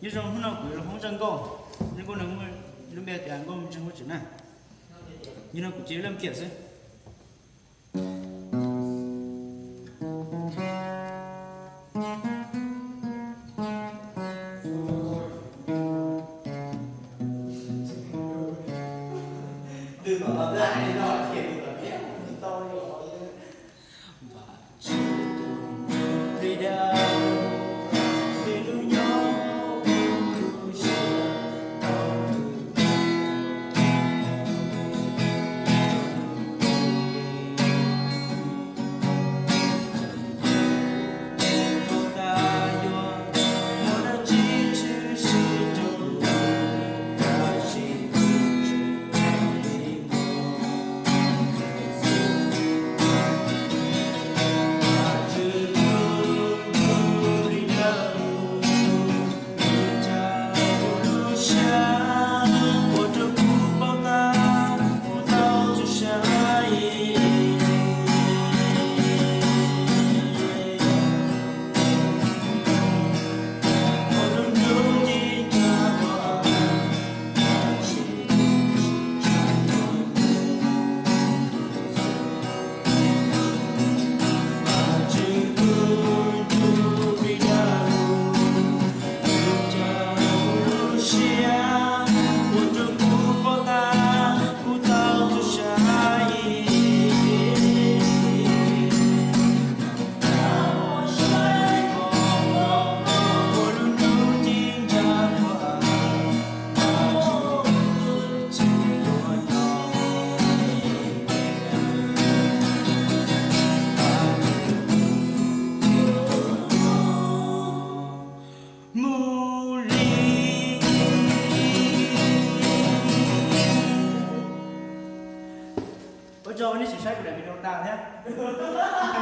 Nyob zoo, hnub no kuv yuav los hoob zaj nkauj, zaj nkauj no muaj lub npe tias nkauj me ntseeg Vajtswv na. Nyob no kuv cia laj kiam xwb. Mus li. Ua tsaug nej tseem saib kuv daim video tas thiab.